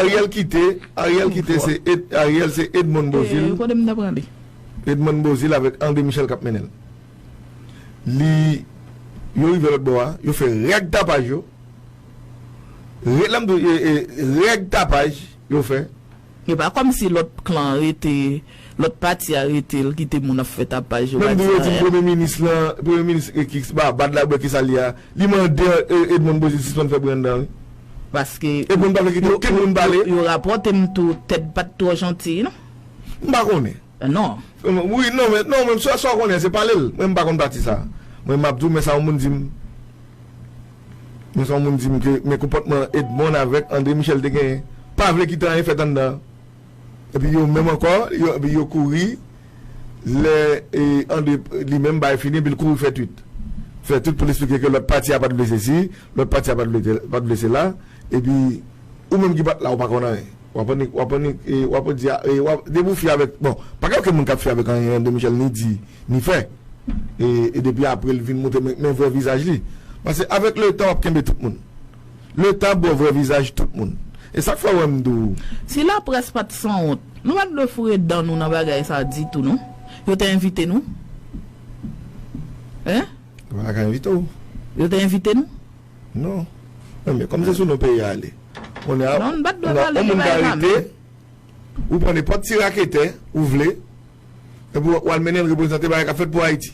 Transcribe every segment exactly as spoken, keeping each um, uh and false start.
Ariel kite, Ariel kite, se Ed- Ariel se Edmond Beauzile. Kote m ta pran li? Edmond Beauzile avèk André Michel k ap mennen l. Li, yo rive lòt bò a, yo fè règ tapaj yo. Règ, lè m di w, e, e, règ tapaj yo fè. E pa kòmsi lòt klan an rete, lòt pati a rete, l kite moun ap fè tapaj yo. Menm di yo di premye minis lan, premye minis, e, ki ba bad la, bwè ki sa li a, li mande, e, Edmond Beauzile sispann fè bri anndan, wi. Paske Edmond pa vle kite okenn moun pale. Yo, yo rapòte m tou, Ted pa t twò janti, non? M pa konnen. Non. Wi, non, men, non, men sa, sa w konnen, se pale l. Mwen, m pa konn pati sa. Mwen, m ap di w, men sa yon moun di m. Men sa yon moun di m ke, men konpòtman Edmond avèk André Michel te genyen. Pa vle kite anyen fèt anndan. Epi yo menm ankò, yo, epi yo kouri. Lè, e, André, li menm, bagay fini, epi l kouri fè twit. Fè twit pou l eksplike ke lòt pati a pa t vle sesi, lòt pati a pa t vle, pa t vle sela. Epi, ou menm ki pa t la, ou pa konn anyen. W ap annik, w ap annik, e, w ap di, e, w ap, depi w fè avèk, bon, pa gen okenn moun k ap fè avèk anyen, André Michel ni di, ni fè. E, e depi apre, l vin montre, men, men vrè vizaj li. Paske avèk letan, w ap kenbe tout moun. Letan ap ba w vrè vizaj tout moun. E sa k fè w wè m di w. Si laprès pa t sanwont, nou pa t dwe foure dan nou nan bagay sa ditou, non. Yo te envite nou. Hein? Yo pa ka envite w. Yo te envite nou? Non. Non, men kòm se sou non peyi a ale. Kounye a, non, n pa t dwe pale de bagay sa menm. Ou pran nenpòt ti raketè ou vle, epi w al mennen l reprezante bagay k ap fèt pou Ayiti.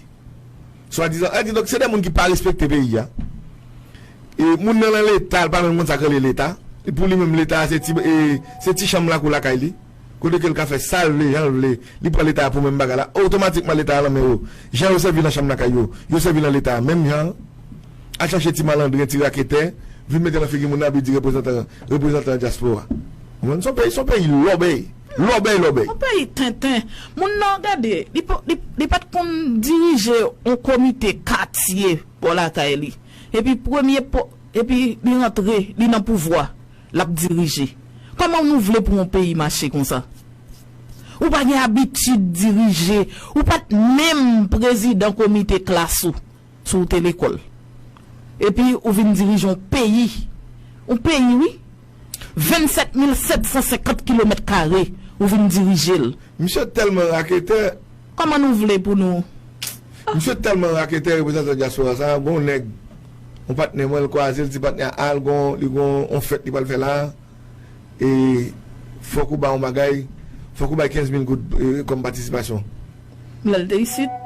Swadizan, e, di donk, se de moun ki pa respekte peyi a. E moun nan nan Leta, l pa menm konn sa k rele Leta. E pou li menm, Leta a se ti, e, se ti chanm lakou lakay li. Kote ke l ka fè sa l vle, jan l vle, li pran Leta a pou menm bagay la, otomatikman Leta a nan men yo. Jan yo sèvi nan chanm lakay yo, yo sèvi nan Leta a menm jan. Al chache ti malandren, ti raketè, vin mete nan figi moun nan, epi di reprezantan, reprezantan dyaspora. Ou konprann? Se yon peyi, se yon peyi lòbèy. Lòbèy, lòbèy. Yon peyi tenten. Moun nan, gade, li pa, li, li pa t konn dirije yon komite katye bò lakay li. Epi premye po-, epi li rantre, li nan pouvwa. L ap dirije. Kòman nou vle pou yon peyi mache konsa? Ou pa gen abitid dirije. Ou pa t menm prezidan komite klas ou, si w te lekòl. Epi ou vin dirije yon peyi. Yon peyi, wi. Vennsèt mil sèt san senkant kilomèt kare, ou vin dirije l. Misye tèlman raketè. Kòman nou vle pou nou? Misye tèlman raketè, reprezantan dyaspora sa, gon nèg, yon patnè mwen, l kwaze, l di patnè a, al, gon, li gon yon fèt li pral fè la, e fòk ou ba yon bagay, fòk ou bay kenz mil goud, e, kòm patisipasyon. Lè l te isit?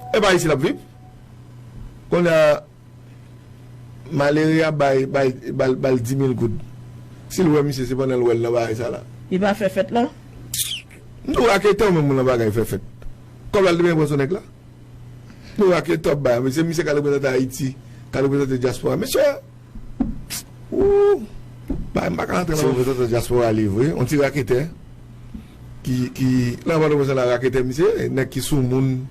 E pa isit l ap viv. Kounye a, malere a bay, bay, ba l, ba l di mil goud. Si l wè misye, se pandan l wè l nan bagay sa la. Li pa fè fèt la? Nou raketè ou menm moun nan bagay fè fèt. Kòb la l te byen pran sou nèg la. Nou raketè w ap bay, men se misye k al reprezante Ayiti, k al reprezante dyaspora. Mesye, ou, bay, m pa ka antre nan reprezantan dyaspora li vre, yon ti raketè. Ki, ki, nan pa reprezantan raketè, misye, nèg ki sou moun,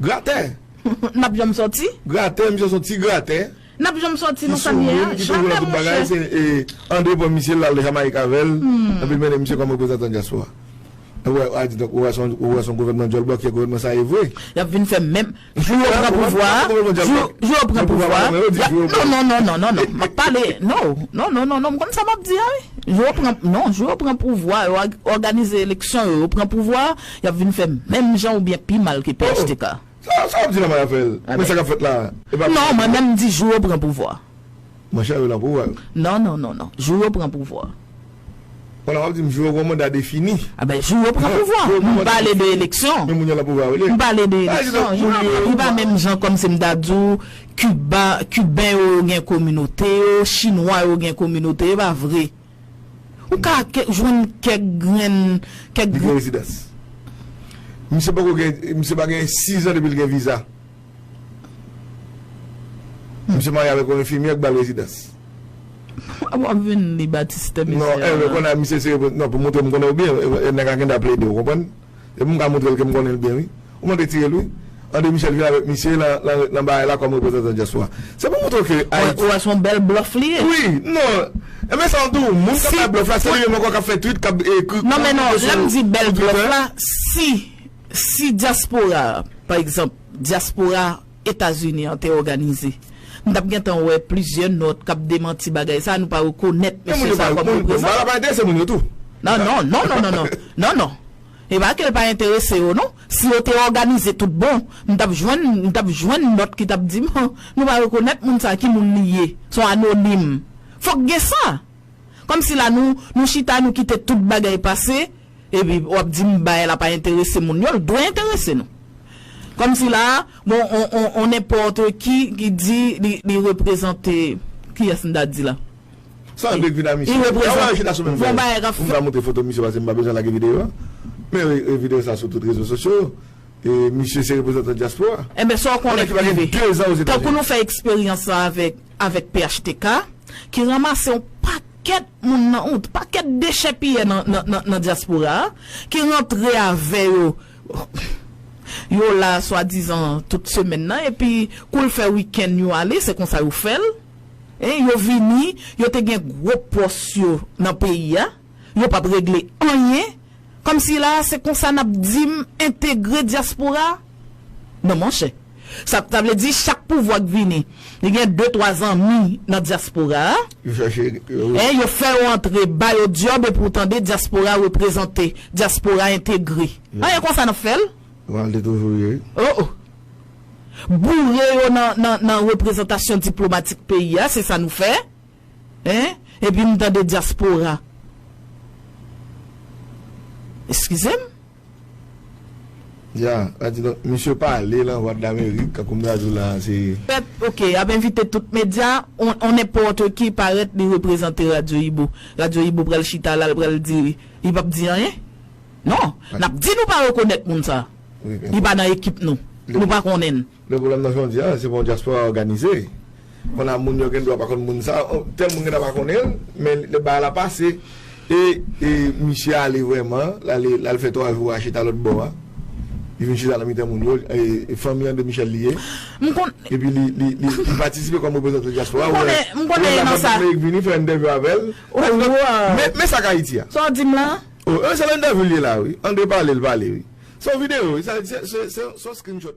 gratè. N ap janm sòti? Gratè, misye se yon ti gratè. N ap janm sòti nan sa n ye a? Janmè, monchè. Se, e, André pran misye, l al Jamayik avè l, epi l mennen misye kòm reprezantan dyaspora. Ou wè, a di, donk, ou wè se yon, ou wè se yon gouvènman djòl bòkyè, gouvènman sa ye vre. Y ap vin fè menm, jou yo pran pouvwa a, jou, jou yo pran pouvwa a, y ap, non, non, non, non, non, non, m ap pale, non, non, non, non, non, m konn sa m ap di a, wi. Jou yo pran, non, jou yo pran pouvwa, yo ag-, òganize eleksyon yo, yo pran pouvwa a, y ap vin fè menm jan oubyen pi mal ke P H T K. Sa, sa w ap di la, Mayafèl? Men sa k ap fèt la, e pa... Non, mwen menm m di jou yo pran pouvwa. Monchè, yo nan pouvwa yo. Non, non, non, non. Jou yo pran pouvwa. Kounye a w ap di m jou yo gon manda defini. A ben, jou yo pran pouvwa. M pale de eleksyon. Men moun yo nan pouvwa yo, li. M pale de eleksyon. Li pa menm jan kòmsi m ta di w Kiba, Kiben yo, yo gen kominote yo, Chinwa yo gen kominote yo, e pa vre. Ou ka ke-, jwenn kèk grenn, kèk... Li gen rezidans. Misye poko gen, misye pa gen sizan depi l gen viza. Misye marye avèk yon enfimyè k ba l rezidans. W ap vin li batistè mesye a. Non, Hervé, kounye a misye se, non, pou montre m konnen w byen, e, e, nèg la gen dwa plede, w konprann? Epi m ka montre l ke m konnen l byen, wi. Ou mande tire l, wi. André Michel vin avèk misye nan, nan, nan bagay la kòm reprezantan dyaspora. Se pou montre w ke Ayiti... Ou wè se yon bèl blòf li ye. Wi, non. Enben sa w di w, moun k ap bay blòf la, se li menm ankò k ap fè twit, k ap ekri... Non, men non, lè m di bèl blòf la, si, si dyaspora, pa egzanp, dyaspora Etazini an te òganize, M t ap gentan wè plizyè nòt k ap demanti bagay sa, nou pa rekonèt mesye sa kòm reprezantan. Bagay la pa enterese moun yo tou. Non, non, non, non, non, non, non, non. E pa ke l pa enterese yo, non. Si yo te òganize tout bon, m t ap jwenn, m t ap jwenn nòt ki t ap di m, nou pa rekonèt moun sa, ki moun li ye. Se yon anonim. Fòk gen sa. Kòmsi la nou, nou chita, nou kite tout bagay pase, epi w ap di m bagay la pa enterese moun yo, l dwe enterese nou. Kòmsi la, bon, on, on, on nenpòt ki, ki di li, li reprezante, kiyès m ta di la? Sa André k vin a misye. Li reprezante, bon, bagay k ap fèt. M va montre foto misye paske m pa bezwen lage videyo a. Men wi, videyo sa sou tout rezo sosyo. E misye se reprezantan dyaspora. Enben, sa w konnen ki rive. Tankou nou fè eksperyans sa avèk, avèk P H T K, ki ranmase yon pakèt moun nan, yon pakèt dechèpiyè nan, nan, nan, nan dyaspora a, ki rantre avè yo. Yo la swadizan tout semèn nan, epi kou l fè wikenn yo ale, se konsa yo fè l. E yo vini, yo te gen gwo pòs yo nan peyi a, yo p ap regle anyen. Kòmsi la, se konsa n ap di m entegre dyaspora? Non, monchè. Sa, sa vle di, chak pouvwa k vini, li gen de, twa zanmi nan dyaspora a. Yo chache, yo... E yo fè yo antre, ba yo djòb, epi w tande dyaspora reprezante, dyaspora entegre. Anyen konsa n ap fè l? Yo al te toujou ye. Oh, oh. Boure yo nan, nan, nan reprezantasyon diplomatik peyi a, se sa nou fè. Hein? Epi m tande dyaspora. Eskize m? Ya, sa di donk, misye pale lan Vwadlamerik, kankou m ta di w la, se... Pèp, oke, ap envite tout medya, on, on nenpòt ki parèt li reprezante Radyo Ibo. Radyo Ibo pral chita la, l pral di, li p ap di anyen? Non, n ap di nou pa rekonèt moun sa. Li pa nan ekip nou. Nou pa konnen l. Le pwoblèm nan jan w di a, se pa yon dyaspora òganize. Kounye a moun yo gen dwa pa konn moun sa, tèl moun gen dwa pa konnen l, men lè bagay la pase, e, e misye ale vrèman, l ale, l al fè twa jou a chita lòt bò a. Li vin chita nan mitan moun yo, e, e fanmi André Michel li ye. M konn... Epi li, li, li, li patisipe kòm reprezantan dyaspora. M konnen, m konnen nan sa. Amerik vini fè entèvyou avè l. Men, men sa k Ayiti a. Sa w di m la? Oh, e se nan entèvyou l ye la, wi. André pale, l pale, wi. Se yon videyo, wi. Se, se, se, se, se yon screenshot.